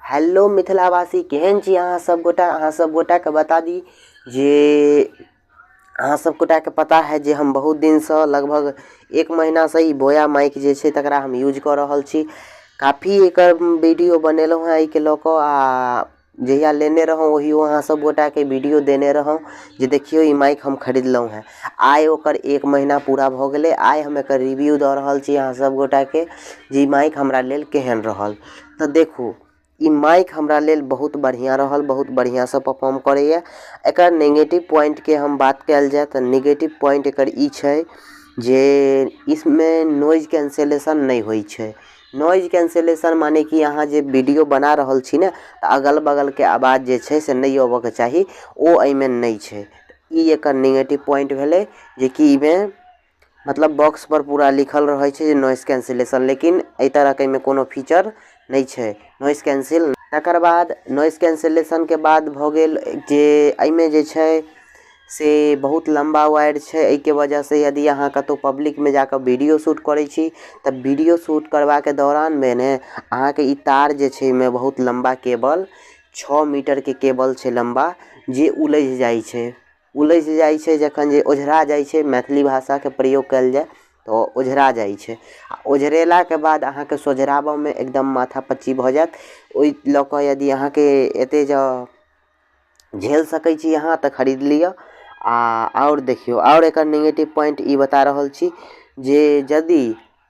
Hello मिथिलावासी, केहन छी अहाँ सब गोटा? अहाँ सब गोटाके बता दी जे अहाँ सब गोटाके पता है जे हम बहुत दिनसँ लगभग एक महीनासँ ई बोया माइक जे छै तकरा हम यूज कऽ रहल छी। काफी एकर वीडियो बनेलहुँ हेँ एहिके लऽ कऽ, आ जहिया लेने रहौँ ओहियो अहाँ सब गोटाके वीडियो देने रहौँ जे देखियौ ई माइक हम खरीदलहुँ हेँ। आइ ओकर एक महीना पूरा भऽ गेलै। आइ हम एकर रिव्यू दऽ रहल छी अहाँ सब गोटाके जे ई माइक हमरा लेल केहन रहल। तऽ देखू, ई माइक हमरा लेल बहुत बढ़िआँ रहल, बहुत बढ़िआँसँ परफॉर्म करैए। एकर नेगेटिव पॉइंटके हम बात कयल जाय तऽ नेगेटिव पॉइंट एकर ई छै जे इसमे नॉइज कैंसिलेशन नहि होइ छै। नॉइज कैंसिलेशन माने कि अहाँ जे वीडियो बना रहल छी ने तऽ अगल बगलके आवाज जे छै से नहि अबऽके चाही, ओ एहिमे नहि छै। ई एकर नेगेटिव पॉइंट भेलै जेकि एहिमे मतलब बॉक्सपर पूरा लिखल रहै छै जे नॉइस कैंसिलेशन, लेकिन एहि तरहके एहिमे कोनो फीचर नहि छै नॉइस कैंसिल। तकर बाद नॉइस कैंसिलेशनके बाद भऽ गेल जे एहिमे जे छै से बहुत लम्बा वायर छै। एहिके वजहसँ यदि अहाँ कतहु पब्लिकमे जाकऽ वीडियो शूट करै छी तऽ वीडियो शूट करबाके दौरानमे ने अहाँके ई तार जे छै एहिमे बहुत लम्बा केबल, 6 मीटरके केबल छै लम्बा, जे उलझि जाइ छै। उलझि जाइ छै जखन जे ओझरा जाइ छै, मैथिली भाषाके प्रयोग कयल जाय तऽ ओझरा जाइ छै। आ ओझरेलाके बाद अहाँके सोझराबऽमे एकदम माथा पच्ची भऽ जायत। ओहि लऽ कऽ यदि अहाँके एतेक जँ झेल सकै छी अहाँ तऽ खरीद लिअ। आ आओर देखियौ, आओर एकर नेगेटिव पॉइंट ई बता रहल छी जे यदि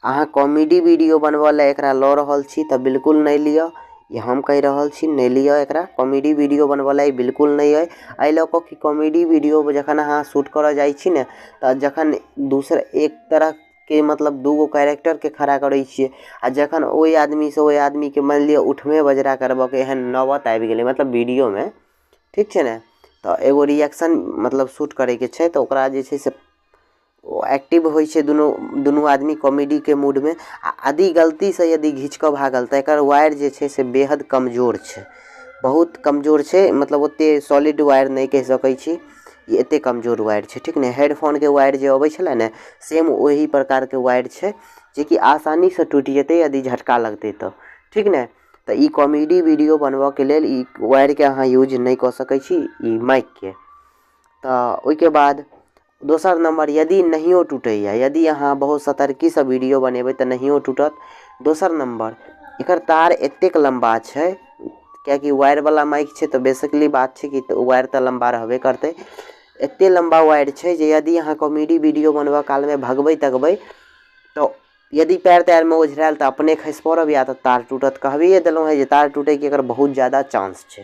अहाँ कॉमेडी वीडियो बनबऽ लए एकरा लऽ रहल छी तऽ बिल्कुल नहि लिअ। ई हम कहि रहल छी, नहि लिअ एकरा। कॉमेडी वीडियो बनबऽ लए ई बिल्कुल नहि अइ। एहि लऽ कऽ कि कॉमेडी वीडियो जखन अहाँ शूट करऽ जाइ छी ने तऽ जखन दोसर एक तरहके मतलब दूगो कैरेक्टरके खड़ा करै छियै, आ जखन ओहि आदमीसँ ओहि आदमीके मानि लिअ उठमे बजरा करबऽके एहन नौबत आबि गेलै मतलब वीडियोमे, ठीक छै ने, तऽ एगो रिएक्शन मतलब शूट करैके छै तऽ ओकरा जे छै से ओ एक्टिव होइ छै दुनू दुनू आदमी कॉमेडीके मूडमे, आ यदि गलतीसँ यदि घीच कऽ भागल तऽ एकर वायर जे छै से बेहद कमजोर छै, बहुत कमजोर छै। मतलब ओतेक सॉलिड वायर नहि कहि सकै छी, ई एतेक कमजोर वायर छै, ठीक ने। हेडफोनके वायर जे अबै छलै ने, सेम ओही प्रकारके वायर छै जेकि आसानीसँ टूटि जेतै यदि झटका लगतै तऽ, ठीक ने। तऽ ई कॉमेडी वीडियो बनबऽके लेल ई वायरके अहाँ यूज नहि कऽ सकै छी ई माइकके। तऽ ओहिके बाद दोसर नम्बर, यदि नहियो टूटैए, यदि अहाँ बहुत सतर्कीसँ वीडियो बनेबै तऽ नहियो टूटत। दोसर नम्बर, एकर तार एतेक लम्बा छै, किएकि वायरवला माइक छै तऽ बेसिकली बात छै कि वायर तऽ लम्बा रहबे करतै। एतेक लम्बा वायर छै जे यदि अहाँ कॉमेडी वीडियो बनबऽ कालमे भगबै तगबै तऽ यदि पैर तैरमे ओझरायल तऽ अपने खसि पड़ब या तऽ तार टूटत। कहबिए देलहुँ हेँ जे तार टूटैके एकर बहुत ज्यादा चांस छै,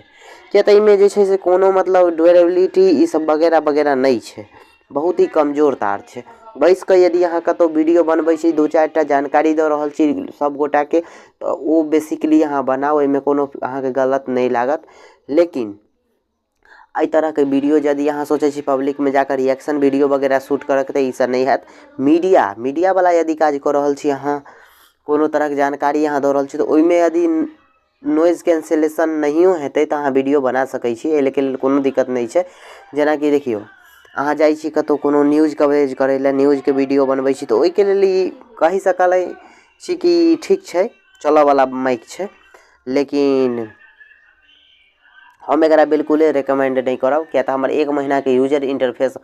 किएक तऽ एहिमे जे छै से कोनो मतलब ड्यूरेबिलिटी ईसब वगैरह वगैरह नहि छै, बहुत ही कमजोर तार छै। बैसिकऽ यदि अहाँ कतहु वीडियो बनबै छी, दू चारिटा जानकारी दऽ रहल छी सब गोटाके, तऽ ओ बेसिकली अहाँ बनाउ, ओहिमे कोनो अहाँके गलत नहि लागत। लेकिन एहि तरहके वीडियो यदि अहाँ सोचै छी पब्लिकमे जाकऽ रिएक्शन वीडियो वगैरह शूट करऽके, तऽ ईसब नहि हैत। मीडियावला यदि काज कऽ रहल छी अहाँ, कोनो तरहके जानकारी अहाँ दऽ रहल छी, तऽ ओहिमे यदि नॉइज कैंसिलेशन नहियो हेतै तऽ अहाँ वीडियो बना सकै छी, एहि लेल कोनो दिक्कत नहि छै। जेनाकि देखियौ, अहाँ जाइ छी कतहु कोनो न्यूज कवरेज करै लए, न्यूजके वीडियो बनबै छी, तऽ ओहिके लेल ई कहि सकल छी कि ठीक छै, चलऽवला माइक छै। लेकिन हम एकरा बिल्कुले रिकमेंड नहि करब, किएक तऽ हमर एक महीनाके यूजर इंटरफेस,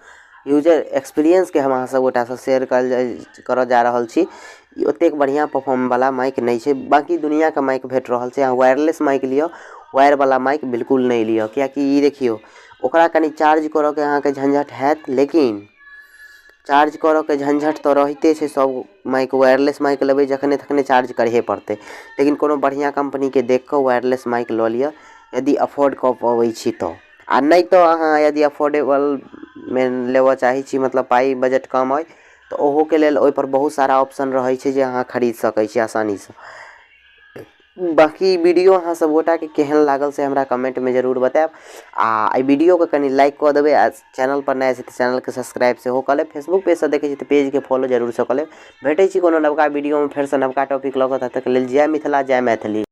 यूजर एक्सपीरियंसके हम अहाँ सब गोटासँ शेयर करऽ जा रहल छी। ई ओतेक बढ़िआँ परफॉर्मवला माइक नहि छै। बाँकी दुनिआँके माइक भेट रहल छै। अहाँ वायरलेस माइक लिअ, वायरवला माइक बिल्कुल नहि लिअ, किएकि ई देखियौ ओकरा कनि चार्ज करऽके अहाँके झंझट हैत। लेकिन चार्ज करऽके झंझट तऽ रहिते छै, सब माइक वायरलेस माइक लेबै जखने तखने चार्ज करहे पड़तै। लेकिन कोनो बढ़िआँ कम्पनीके देखिकऽ वायरलेस माइक लऽ लिअ यदि अफोर्ड कऽ पबै छी तऽ, आ नहि तऽ अहाँ यदि अफोर्डेबलमे लेबऽ चाहै छी, मतलब पाइ बजट कम अइ, तऽ ओहोके लेल ओहिपर बहुत सारा ऑप्शन रहै छै जे अहाँ खरीद सकै छी आसानीसँ। बाँकी वीडियो अहाँ सब गोटाके केहन लागल से हमरा कमेंटमे जरूर बतायब, आ एहि वीडियोके कनि लाइक कऽ देबै, आ चैनलपर नया छी तऽ चैनलके सब्सक्राइब सेहो कऽ लेब। फेसबुक पेजसँ देखै छी तऽ पेजके फॉलो जरूरसँ कऽ लेब। भेटै छी कोनो नवका वीडियोमे फेरसँ नवका टॉपिक लऽ कऽ, तब तकके लेल जय मिथिला, जय मैथिली।